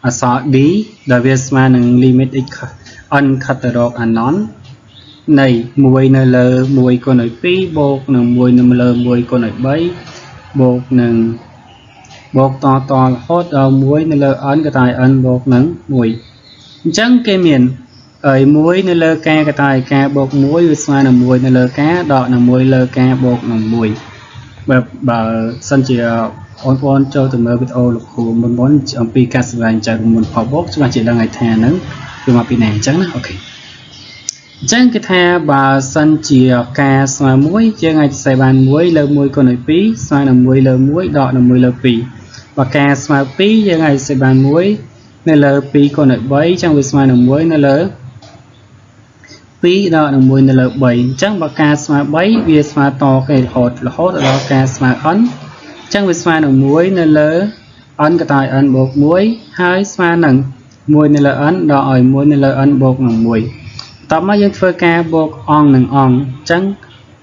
អក្សរ d ដែលវាស្មើនឹង limit x n ខិតទៅរកអនន្តនៃ1នៅលើ1គុណឲ្យ2បូកនឹង1នៅលើ1គុណឲ្យ3បូកនឹងបូកតតរហូតដល់1នៅលើ n កតាយ n បូកនឹង1អញ្ចឹងគេមានហើយ1នៅលើ k កតាយ k បូក1វាស្មើនឹង1នៅលើ k ដកនឹង1លើ k បូកនឹង1បើបើសិនជាបងប្អូនចូលទៅមើលវីដេអូលោកគ្រូមុនមុនអំពីការសម្ដែងចែកមុនផលបូកច្បាស់ជាដឹងហើយថាហ្នឹងវាមកពីណាអញ្ចឹងណាOK អញ្ចឹងគេថាបើសិនជា k ស្មើ1យើងអាចសរសេរបាន1លើ1គុណឲ្យ2ស្មើនឹង1លើ1ដកនឹង1លើ2បើ k ស្មើ2យើងអាចសរសេរបាន1នៅលើ2គុណឲ្យ3អញ្ចឹងវាស្មើនឹង1នៅលើ2ដកនឹង1នៅលើ3អញ្ចឹងបើ k ស្មើ3វាស្មើតគេរហូតរហូតដល់ k ស្មើ n អញ្ចឹងវាស្មើនឹង1នៅលើ n កតាយ n បូក1ហើយស្មើនឹង1នៅលើ n ដកឲ្យ1នៅលើ n បូកនឹង1បន្ទាប់មកយើងធ្វើការបូកអង្គនឹងអង្គអញ្ចឹង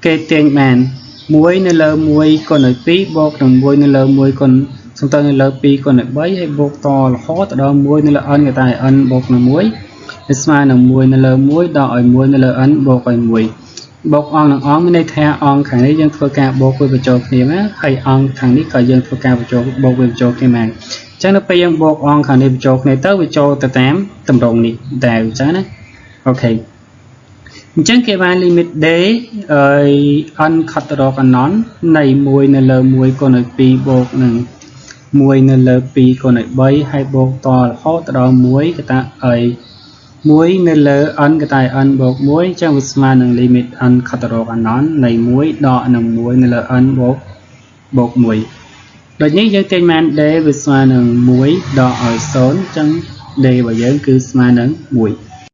គេទាញបាន1នៅលើ1គុណឲ្យ2បូកនឹង1នៅលើ1គុណសំដៅនៅលើ2គុណឲ្យ3ហើយបូកតរហូតដល់1នៅលើ n កតាយ n បូកនឹង1វាស្មើនឹង1នៅលើ1ដកឲ្យ1នៅលើ n បូកឲ្យ1បូកអង្គនឹងអង្គមានន័យថាអង្គខាងនេះយើងធ្វើការបូកវាបញ្ចូលគ្នាមកហើយអង្គខាងនេះក៏យើងធ្វើការបញ្ចូលបូកវាបញ្ចូលគ្នាមកអញ្ចឹងនៅពេលយើងបូកអង្គខាងនេះបញ្ចូលគ្នាទៅវាចូលទៅតាមតម្រងនេះដែរអញ្ចឹងណាOK អញ្ចឹងគេបាន limit d ហើយ n ខិតទៅរកអនន្តនៃ1នៅលើ1គុណឲ្យ2បូកនឹង1នៅលើ2គុណឲ្យ3ហើយបូកតរហូតដល់1កតាឲ្យ1នៅលើ n កតា n បូក1អញ្ចឹងវាស្មើនឹង limit n ខិតទៅរកអនន្តនៃ1ដកនឹង1នៅលើ n បូកបូក1ដូចនេះយើងទាញបាន d វាស្មើនឹង1ដកឲ្យ0អញ្ចឹង d របស់យើងគឺស្មើនឹង1។